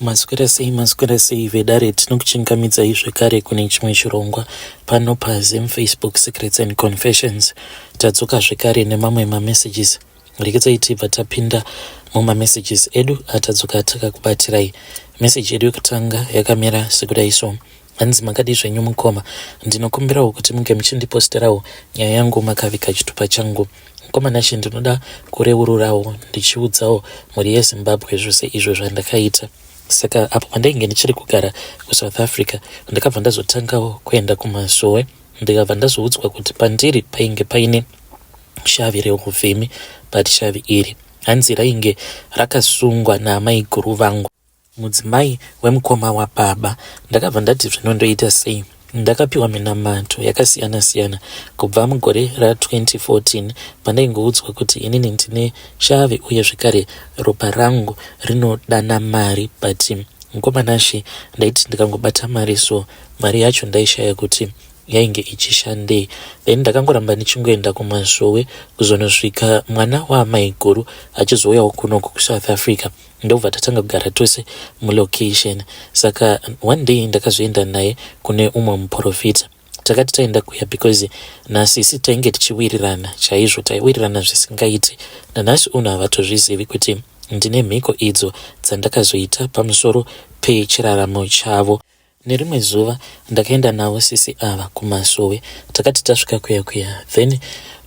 Maswera sei maswera sei vedare tinokuchingamidzai zvekare kune chimwe chirongwa pano paZim Facebook Secrets and Confessions. Tadzoka zvekare nemamwe mamessages. Rekedzai tibva tapinda mumamessages edu atadzoka takakubatirai. Message yedu yekutanga yakamira sekudai so. Hanzi makadii zvenyu mukoma, ndinokumbirawo kuti munge muchindiposterawo nyaya yangu makaviga chitupa changu. Mukoma Nashe ndinoda kureururawo ndichiudzawo mhuri yeZimbabwe zvose izvo zvandakaita. Saka apo pandainge ndichiri kugara kuSouth Africa ndakabva ndazotangawo kuenda kumasowe ndikabva ndazoudzwa kuti pandiri painge paine shavi reuvhimi but shavi iri hanzi rainge rakasungwa naamaiguru vangu. Mudzimai wemukoma wababa. Ndakabva ndati zvino ndoita sei? Ndakapiwa minamato yakasiyana siyana kubva mugore ra 2014 pandaingoudzwa kuti inini ndine shavi uye zvekare ropa rangu rinodana mari but mukoma Nashe ndaiti ndikangobata mari so mari yacho ndaishaya kuti yainge ichishandei then ndakangoramba ndichingoenda kumasowe kuzonosvika mwana waamaiguru achizouyawo kunoku kuSouth Africa ndobva tatanga kugara tose mulocation saka one day ndakazoenda naye kune umwe muprofita takati taenda kuya because nasisi tainge tichiwirirana chaizvo taiwirirana zvisingaiti nanhasi uno havatozvizivi kuti ndine mhiko idzo dzandakazoita pamusoro pechiraramo chavo Nerimwe zuva ndakaenda navo sisi ava kumasowe takati tasvika kuya kuya then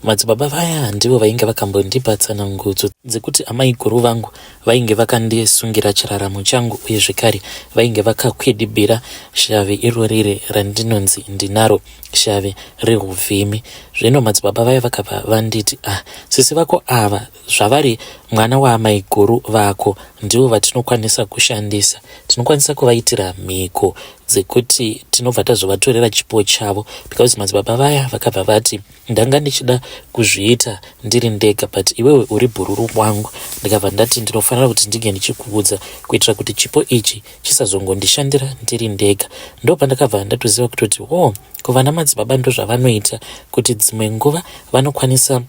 madzibaba vaya ndivo vainge vakambondipa tsanangudzo dzekuti amaiguru vangu vainge vakandisungira chiraramo changu uye zvekare vainge vakakwidibira shavi iroriri randinonzi ndinaro shavi rehuvhimi zvino madzibaba vaya vakabva vanditi ah sisi vako ava Zvavari mwana waamaiguru vako ndivo vatinokwanisa kushandisa. Tinokwanisa kuvaitira mhiko dzekuti tinobva tazovatorera chipo chavo because madzibaba vaya vakabva vati ndanga ndichida kuzviita ndiri ndega but iwewe uri bhururu wangu ndikabva ndati ndinofanira kuti ndinge ndichikuudza kuitira kuti chipo ichi chisazongondishandira ndiri ndega. Ndopandakabva ndatoziva kutoti oh kuvana madzibaba ndozvavanoita kuti dzimwe nguva vanokwanisa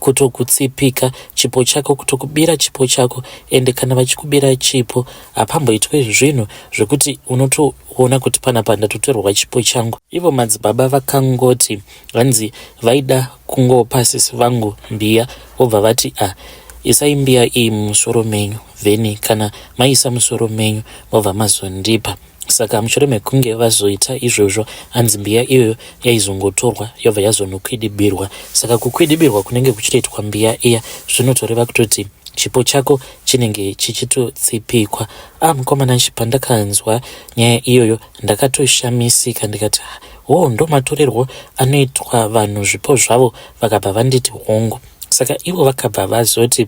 kutokutsipika chipo chako kutokubira chipo chako ende kana vachikubira chipo hapamboitwe zvinhu zvekuti unotoona kuti panapa ndatotorerwa chipo changu ivo madzibaba vakangoti hanzi vaida kungopa sisi vangu mbiya vobva vati ah isai mbiya iyi mumusoro menyu then kana maisa musoro menyu mobva mazondipa Saka mushure mekunge vazoita izvozvo hanzi mbiya iyoyo yaizongotorwa yobva yazonokwidibirwa. Saka kukwidibirwa kunenge kuchitoitwa mbiya iya zvinotoreva kutoti chipo chako chinenge chichitotsipikwa. Ah mukoma Nashy pandakanzwa nyaya iyoyo ndakatoshamisika ndikati hoo ndomatorerwo anoitwa vanhu zvipo zvavo vakabva vanditi hongu. Saka ivo vakabva vazoti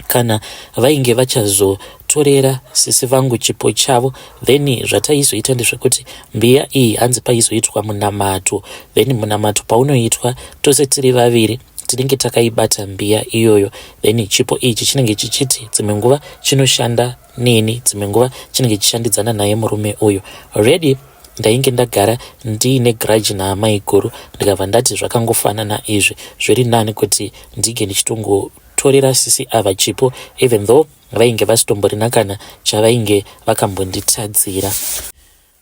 kana vainge vachazotorera sisi vangu chipo chavo then zvataizoita ndezvekuti mbiya iyi hanzi paizoitwa munamato then munamato paunoitwa tose tiri vaviri tinenge takaibata mbiya iyoyo then chipo ichi chinenge chichiti dzimwe nguva chinoshanda neni dzimwe nguva chinenge chishandidzana naye murume uyu already Ndainge ndagara ndiine grudge naamaiguru ndikabva ndati zvakangofanana izvi zviri nani kuti ndinge ndichitongotorera sisi ava chipo even though vainge vasitomborina kana chavainge vakambonditadzira.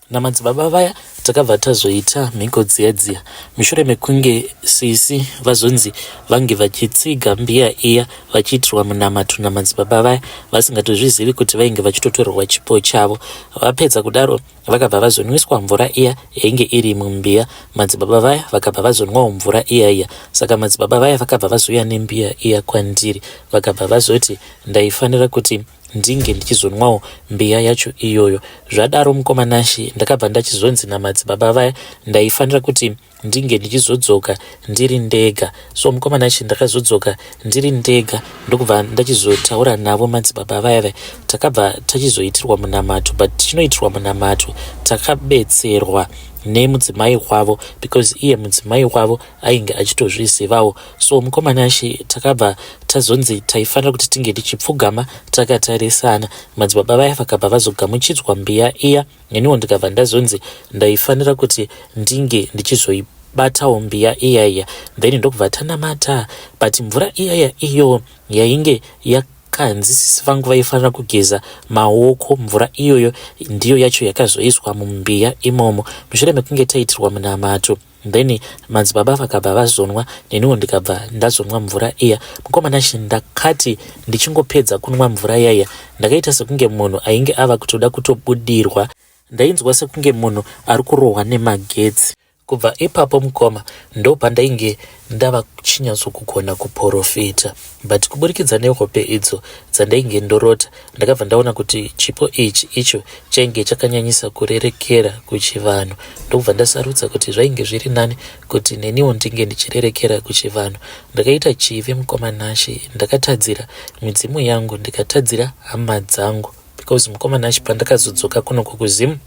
Namadzibaba vaya takabva tazoita mhiko dziya dziya mushure mekunge sisi vazonzi vange vachitsiga mbiya iya vachiitirwa munamato namadzibaba vaya vasingatozvizivi kuti vainge vachitotorerwa chipo chavo. Vapedza kudaro Vakabva vazonwiswa mvura iya yainge iri mumbiya. Madzibaba vaya vakabva vazonwawo mvura iya iya. Saka madzibaba vaya vakabva vazouya nembiya iya kwandiri. Vakabva vazoti ndaifanira kuti ndinge ndichizonwawo mbiya yacho iyoyo. Zvadaro mukoma Nashy ndakabva ndachizonzi namadzibaba vaya ndaifanira kuti ndinge ndichizodzoka ndiri ndega so mukoma Nashe ndakazodzoka ndiri ndega ndokubva ndachizotaura navo madzibaba vaya vaya takabva tachizoitirwa munamato but tichinoitirwa munamato takabetserwa nemudzimai wavo because iye mudzimai wavo ainge achitozvizivawo so mukoma Nashe takabva tazonzi taifanira kuti tinge tichipfugama takatarisana madzibaba vaya vakabva vazogamuchidzwa mbiya iya Neniwo ndikabva ndazonzi ndaifanira kuti ndinge ndichizoibatawo mbiya iya iya then ndokubva tanamata but mvura iya iya iyo yainge ya. Zvakanzi sisi vangu vaifanira kugeza maoko, mvura iyoyo ndiyo yacho yakazoiswa mumbiya imomo mushure mekunge taitirwa munamato. Then madzibaba vakabva vazonwa neniwo ndikabva ndazonwa mvura iya. Mukoma Nashe ndakati ndichingopedza kunwa mvura yaiya ndakaita sekunge munhu ainge ava kutoda kutobudirwa. Ndainzwa sekunge munhu ari kurohwa nemagetsi. Kubva ipapo mukoma ndopandainge ndava kuchinyatsokugona kuporofita but kuburikidza nehope idzo dzandainge ndorota ndakabva ndaona kuti chipo ichi icho chainge chakanyanyisa kurerekera kuchivanhu ndokubva ndasarudza kuti zvainge zviri nani kuti neniwo ndinge ndichirerekera kuchivanhu. Ndakaita chivi mukoma Nashe ndakatadzira midzimu yangu ndikatadzira hama dzangu because mukoma Nashe pandakazodzoka kunoko kuZim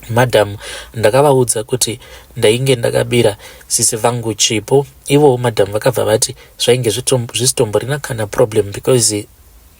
Madam ndakavaudza kuti ndainge ndakabira sisi vangu chipo ivowo madam vakabva vati zvainge zvisitomborina kana problem because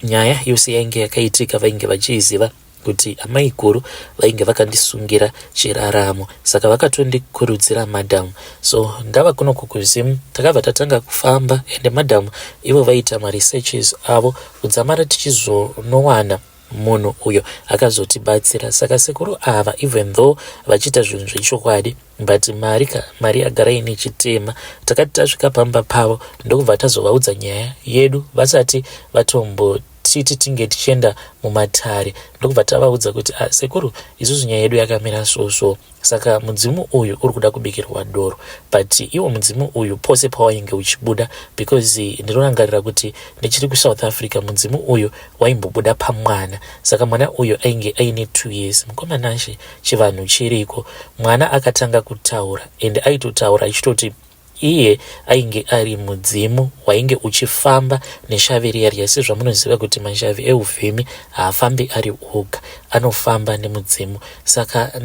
nyaya yose yainge yakaitika vainge vachiiziva kuti amaiguru vainge vakandisungira chiraramo saka vakatondikurudzira madam so ndava kuno kukuZim takabva tatanga kufamba ende madam ivo vaiita maresearches avo kudzamara tichizonowana munhu uyo akazotibatsira saka sekuru ava even though vachiita zvinhu zvechokwadi but mari ka mari yagara ine chitema takati tasvika pamba pavo ndokubva tazovaudza nyaya yedu vasati vatombotiti tinge tichienda mumatare ndokubva tavaudza kuti ah, sekuru isusu nyaya yedu yakamira so so Saka mudzimu uyu uri kuda kubikirwa doro but iwo mudzimu uyu pose pawainge uchibuda because ndinorangarira kuti ndichiri kuSouth Africa mudzimu uyu waimbobuda pamwana saka mwana uyu ainge aine two years mukoma Nashe chivanhu chiriko mwana akatanga kutaura and aitotaura achitoti Iye ainge ari mudzimu wainge uchifamba neshavi riya riya sezvamunoziva kuti mashavi euvhimi haafambi ari oga anofamba nemudzimu saka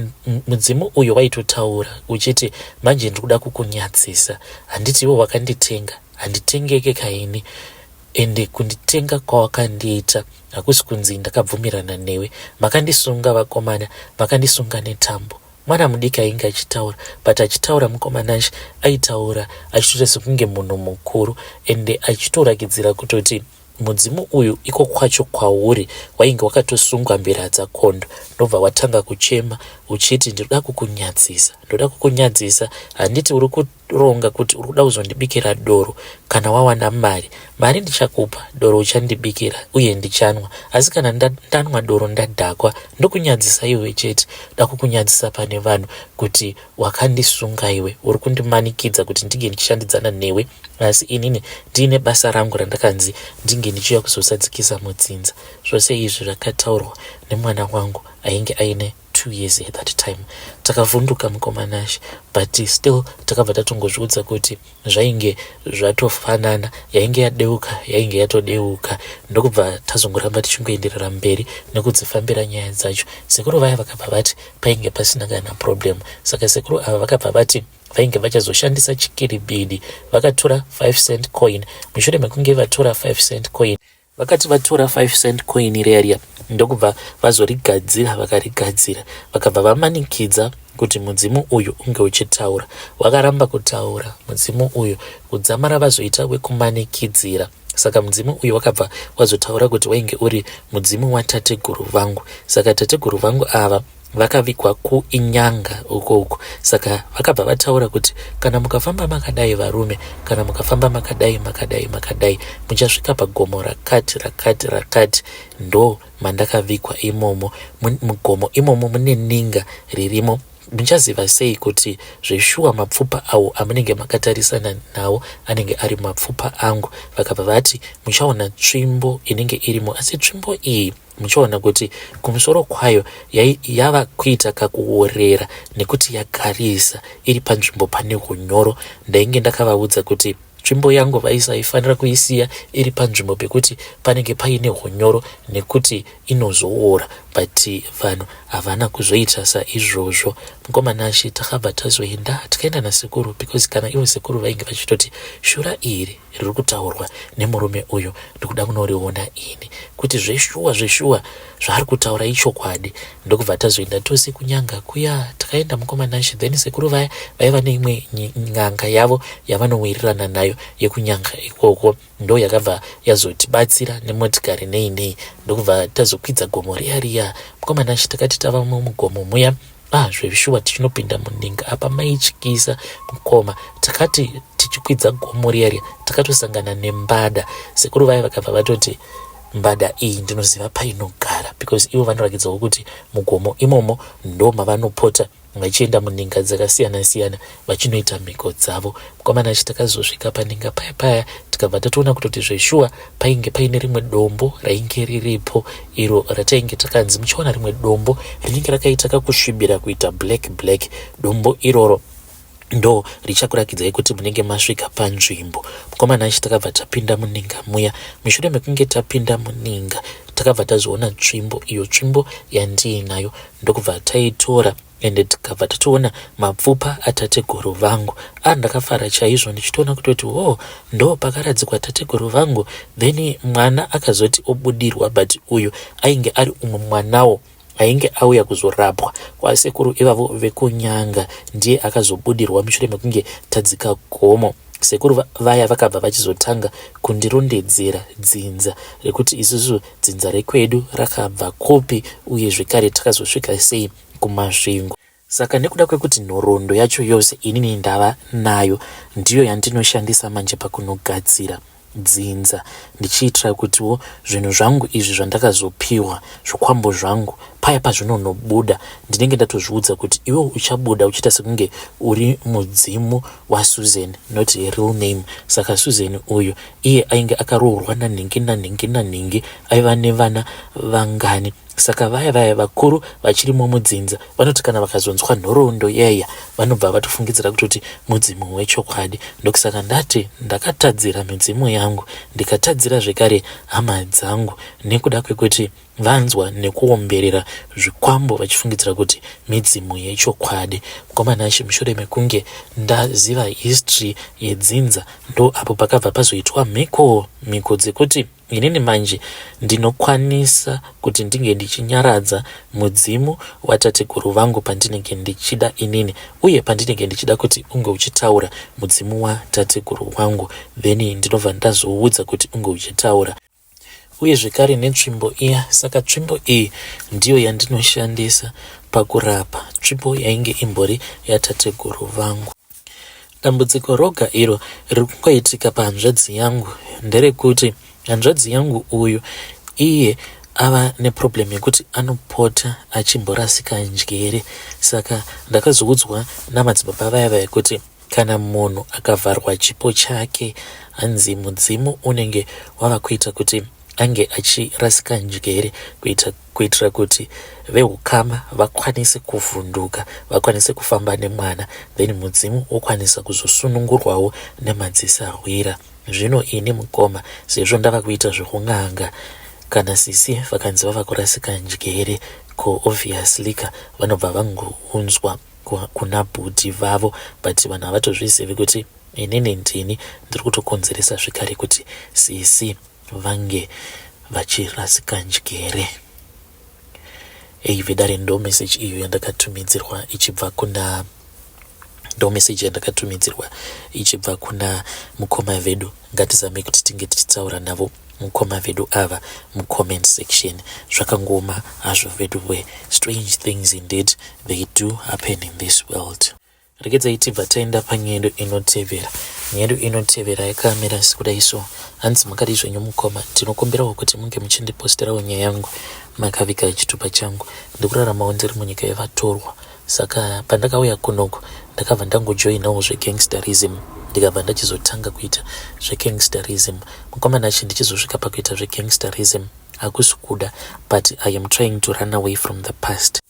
mudzimu uyu waitotaura uchiti manje ndiri kuda kukunyadzisa handiti iwe wakanditenga handitengeke kaini ende kunditenga kwawakandiita hakusi kunzi ndakabvumirana newe makandisunga vakomana makandisunga netambo Mwana mudiki ainge achitaura but achitaura mukoma Nash aitaura achitoita sekunge munhu mukuru ende achitorakidzira kutoti mudzimu uyu iko kwacho kwauri wainge wakatosungwa mbiradzakondo ndobva watanga kuchema uchiti ndinoda kukunyadzisa ndoda kukunyadzisa handiti uri ronga kuti uri kuda kuzondibikira doro kana wawana mari. Mari ndichakupa, doro uchandibikira uye ndichanwa. Asi kana ndanwa doro ndadhakwa ndokunyadzisa iwe chete. Da kukunyadzisa pane vanhu kuti wakandisunga iwe. Uri kundimanikidza kuti ndinge ndichishandidzana newe asi inini ndiine basa rangu randakanzi ndinge ndichiuya kuzozadzikisa mudzinza. Zvose izvi zvakataurwa nemwana wangu ainge aine two years at that time takavhunduka mukoma Nashe but still takabva tatongozviudza kuti zvainge zvatofanana yainge yadeuka yainge yatodeuka ndokubva tazongoramba tichingoenderera mberi nekudzifambira nyaya dzacho sekuru vaya vakabva vati painge pasina kana problem saka sekuru ava vakabva vati vainge vachazoshandisa chikiribidi vakatora 5 cent coin mushure mekunge vatora 5 cent coin Vakati vatora 5 cent coin riya riya ndokubva vazorigadzira vakarigadzira vakabva vamanikidza kuti mudzimu uyu unge uchitaura. Wakaramba kutaura mudzimu uyu kudzamara vazoita wekumanikidzira. Saka mudzimu uyu wakabva wazotaura kuti wainge uri mudzimu watateguru vangu. Saka tateguru vangu ava vakavigwa kuInyanga uko uko saka vakabva vataura kuti kana mukafamba makadai varume kana mukafamba makadai makadai makadai muchasvika pagomo rakati rakati rakati ndo mandakavigwa imomo mugomo imomo mune ninga ririmo muchaziva sei kuti zveshuwa mapfupa awo amunenge makatarisana nawo anenge ari mapfupa angu vakabva vati muchaona tsvimbo inenge irimo asi tsvimbo iyi muchiona kuti kumusoro kwayo yava kuita kakuorera nekuti yagarisa iri panzvimbo pane hunyoro. Ndainge ndakavaudza kuti tsvimbo yangu vaisaifanira kuisiya iri panzvimbo pekuti panenge paine hunyoro nekuti inozoora but vanhu havana kuzoita saizvozvo. Mukoma Nashe takabva tazoenda tikaenda nasekuru because kana ivo sekuru vainge vachitoti shura iri. riri kutaurwa nemurume uyu ndikuda kunoriona ini kuti zveshuwa zveshuwa zvaari kutaura ichokwadi. Ndokubva tazoenda tose kunyanga kuya takaenda mukoma Nashe then sekuru vaya vaiva neimwe n'anga yavo yavanowirirana nayo yekunyanga ikoko ndo yakabva yazotibatsira nemotikari nei nei ndokubva tazokwidza gomo riya riya mukoma Nashe takati tava mugomo muya Ah, zveshuwa tichinopinda muninga apa maityisa mukoma. Takati tichikwidza gomo riya riya takatosangana nembada. Sekuru vaya vakabva vatoti mbada iyi ndinoziva painogara because ivo vanorakidzawo kuti mugomo imomo ndo mavanopota vachienda muninga dzakasiyana siyana vachinoita mhiko dzavo. Mukoma Nashe takazosvika paninga paya paya tikabva tatoona kutoti zveshuwa painge paine rimwe dombo rainge riripo iro ratainge takanzi muchiona rimwe dombo rinenge rakaita kakusvibira kuita black black dombo iroro ndo richakurakidzai kuti munenge masvika panzvimbo. Mukoma Nashe takabva tapinda muninga muya. Mushure mekunge tapinda muninga takabva tazoona tsvimbo iyo tsvimbo yandiinayo ndokubva taitora ende tikabva tatoona mapfupa atateguru vangu a ah, ndakafara chaizvo ndichitoona kutoti wo ndo pakaradzikwa tateguru vangu then mwana akazoti obudirwa but uyu ainge ari umwe mwanawo ainge auya kuzorapwa kwasekuru ivavo vekunyanga ndiye akazobudirwa mushure mekunge tadzika gomo sekuru vaya vakabva vachizotanga kundirondedzera dzinza rekuti isusu dzinza rekwedu rakabva kupi uye zvekare takazosvika sei kuMasvingo. Saka nekuda kwekuti nhoroondo yacho yose inini ndava nayo ndiyo yandinoshandisa manje pakunogadzira dzinza ndichiitira kutiwo zvinhu zvangu izvi zvandakazopiwa zvikwambo zvangu paya pazvinonobuda ndinenge ndatozviudza kuti iwe uchabuda uchiita sekunge uri mudzimu waSusan not her real name saka Susan uyu iye ainge akaroorwa nanhingi nanhingi nanhingi aiva nevana vangani Saka vaya vaya vakuru vachirimo mudzinza vanoti kana vakazonzwa nhoroondo iyaiya vanobva vatofungidzira kutoti mudzimu wechokwadi. Ndokusaka ndati ndakatadzira midzimu yangu ndikatadzira zvekare hama dzangu nekuda kwekuti vanzwa nekuomberera zvikwambo vachifungidzira kuti midzimu yechokwadi. Mukoma Nashe mushure mekunge ndaziva history yedzinza ndo apo pakabva pazoitwa mhiko mhiko dzekuti Inini manje ndinokwanisa kuti ndinge ndichinyaradza mudzimu watateguru vangu pandinenge ndichida inini uye pandinenge ndichida kuti unge uchitaura mudzimu watateguru wangu then ndinobva ndazouudza kuti unge uchitaura uye zvekare netsvimbo iya saka tsvimbo iyi ndiyo yandinoshandisa pakurapa tsvimbo yainge imbori yatateguru vangu. Dambudziko roga iro riri kungoitika pahanzvadzi yangu nderekuti hanzvadzi yangu uyu iye ava neproblem yekuti anopota achimborasika njere. Saka ndakazoudzwa namadzibaba vaya vaya kuti kana munhu akavharwa chipo chake hanzi mudzimu unenge wava kuita kuti ange achirasika njere kuita kuitira kuti vehukama vakwanise kuvhunduka vakwanise kufamba nemwana then mudzimu wokwanisa kuzosunungurwawo nemadzisahwira zvino ini mukoma sezvo ndava kuita zvekun'anga kana sisi vakanzi vava kurasika njere ko obviously ka vanobva vangounzwa kuna bhudhi vavo but vanhu havatozvizivi kuti inini ndini ndiri kutokonzeresa zvekare kuti sisi vange vachirasika njere. Ei vedare ndo message iyo yandakatumidzirwa ichibva kuna ndo message yandakatumidzirwa ichibva kuna mukoma vedu ngatizamei kuti tinge tichitaura navo mukoma vedu ava mucomment section zvakangooma hazvo vedu we strange things indeed they do happen in this world Regedzai tibva taenda panyaya yedu inotevera. Nyaya yedu inotevera yakamira sekudai so. Hanzi makadii zvenyu mukoma, ndinokumbirawo kuti munge muchindiposterawo nyaya yangu makaviga chitupa changu. Ndikuraramawo ndiri munyika yevatorwa. Saka pandakauya kunoku ndakabva ndangojoinawo zvegangsterism ndikabva ndachizotanga kuita zvegangsterism. Mukoma Nashe ndichizosvika pakuita zvegangsterism hakusi kuda but I am trying to run away from the past.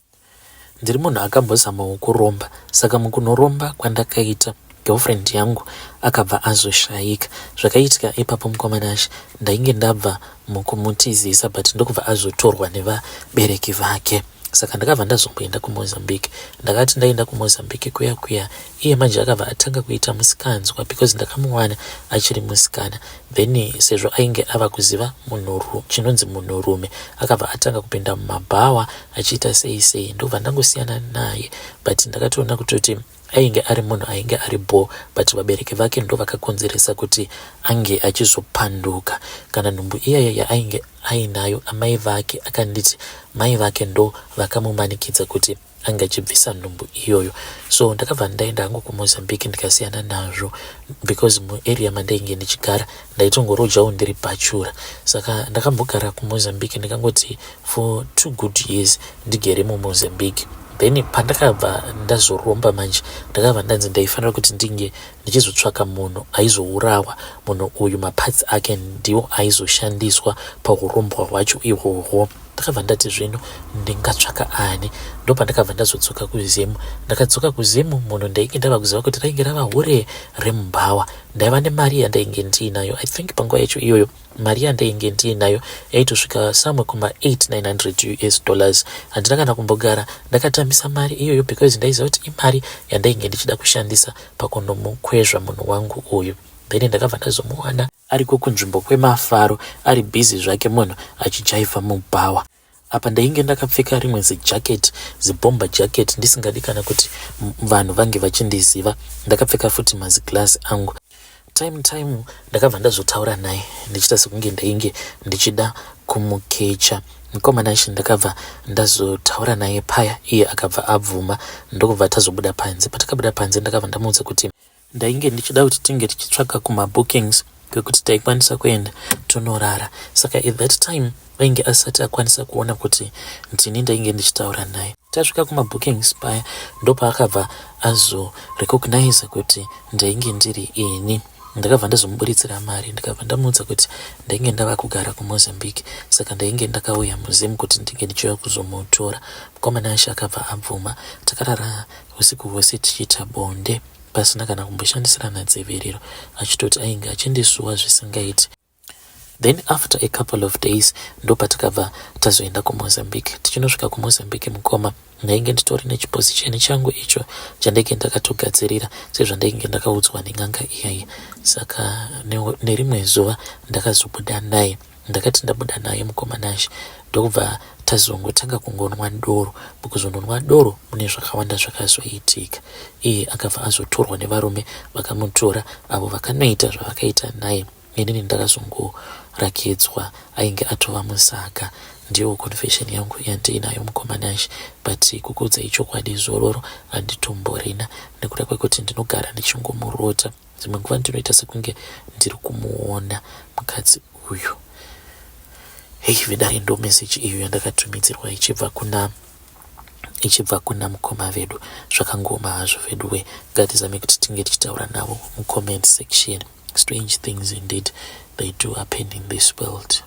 Ndiri munhu akambozamawo kuromba saka mukunoromba kwandakaita girlfriend yangu akabva azoshaika. Zvakaitika ipapo mukoma Nashe ndainge ndabva mukumutizisa but ndokubva azotorwa nevabereki vake. Saka ndakabva ndazomboenda kuMozambique. Ndakati ndaenda kuMozambique kuya kuya iye manje akabva atanga kuita musikanzwa because ndakamuwana achiri musikana. Then sezvo ainge ava kuziva munhu chinonzi munhurume akabva atanga kupinda mumabhawa achiita sei sei ndobva ndangosiyana naye but ndakatoona kutoti Ainge ari munhu ainge ari bho but vabereki vake ndovakakonzeresa kuti ange achizopanduka. Kana nhumbu iyaya yaainge ainayo amai vake akanditi mai vake ndo vakamumanikidza kuti ange achibvisa nhumbu iyoyo. So ndakabva ndaenda hangu kuMozambique ndikasiyana nazvo because muarea mandainge ndichigara ndaitongorojawo ndiri bhachura. Saka ndakambogara kuMozambique ndikangoti for two good years ndigere muMozambique. Then pandakabva ndazoromba manje ndakabva ndanzi ndaifanira kuti ndinge ndichizotsvaka munhu aizourawa. Munhu uyu maparts ake ndiwo aizoshandiswa pahurombwa hwacho ihwohwo. Ndakabva ndati zvino ndingatsvaka ani? Ndopandakabva ndazodzoka kuZim. Ndakadzoka kuZim munhu ndainge ndava kuziva kuti rainge rava hure remubhawa. Ndaiva nemari yandainge ndiinayo I think panguva yacho iyoyo Mari yandainge ndiinayo yaitosvika somewhere kuma 8900 us dollars. Handina kana kumbogara ndakatambisa mari iyoyo because ndaiziva kuti imari yandainge ndichida kushandisa pakunomukwezva munhu wangu uyu. Then ndakabva ndazomuwana ariko kunzvimbo kwemafaro ari busy zvake munhu achijaivha mubhawa. Apa ndainge ndakapfeka rimwe zijacket, zibomber jacket ndisingadi kana kuti vanhu vange vachindiziva. Ndakapfeka futi maziglass angu. Time time ndakabva ndazotaura naye ndichiita sekunge ndainge ndichida kumukecha. Mukoma Nashe ndakabva ndazotaura naye paya iye akabva abvuma ndokubva tazobuda panze. Patakabuda panze ndakabva ndamuudza kuti Ndainge ndichida kuti tinge tichitsvaga kumabookings kwekuti taikwanisa kuenda tonorara saka at that time ainge asati akwanisa kuona kuti ndini ndainge ndichitaura naye. Tasvika kumabookings paya ndopaakabva azorecognizer kuti ndainge ndiri ini. Ndakabva ndazomuburitsira mari ndikabva ndamuudza kuti ndainge ndava kugara kuMozambique saka ndainge ndakauya muZim kuti ndinge ndichiuya kuzomutora. Mukoma Nashe akabva abvuma. Takarara husiku hwose tichiita bonde pasina kana kumboshandisirana dziviriro achitoti ainge achindisuwa zvisingaiti. Then after a couple of days ndopatakabva tazoenda kuMozambique. Tichinosvika kuMozambique mukoma ndainge nditori nechiposition changu icho chandainge ndakatogadzirira sezvandainge ndakaudzwa nen'anga iyaiya. Saka nerimwe zuva ndakazobuda naye. Ndakati ndabuda naye mukoma Nashe ndokubva tazongotanga kungonwa doro. Mukuzononwa doro mune zvakawanda zvakazoitika. Iye akabva azotorwa nevarume vakamutora avo vakanoita zvavakaita naye. Inini ndakazongorakidzwa ainge atova musaga. Ndiyo confession yangu yandiinayo mukoma Nashe but kukuudzai chokwadi zororo handitomborina nekuda kwekuti ndinogara ndichingomurota. Dzimwe nguva ndinoita sekunge ndiri kumuona mukadzi uyu. Hei vedare ndo message iyo yandakatumidzirwa ichibva kuna ichibva kuna mukoma vedu. Zvakangooma hazvo veduwe. Ngatizame kuti tinge tichitaura navo mucomment section. Strange things indeed they do happen in this world.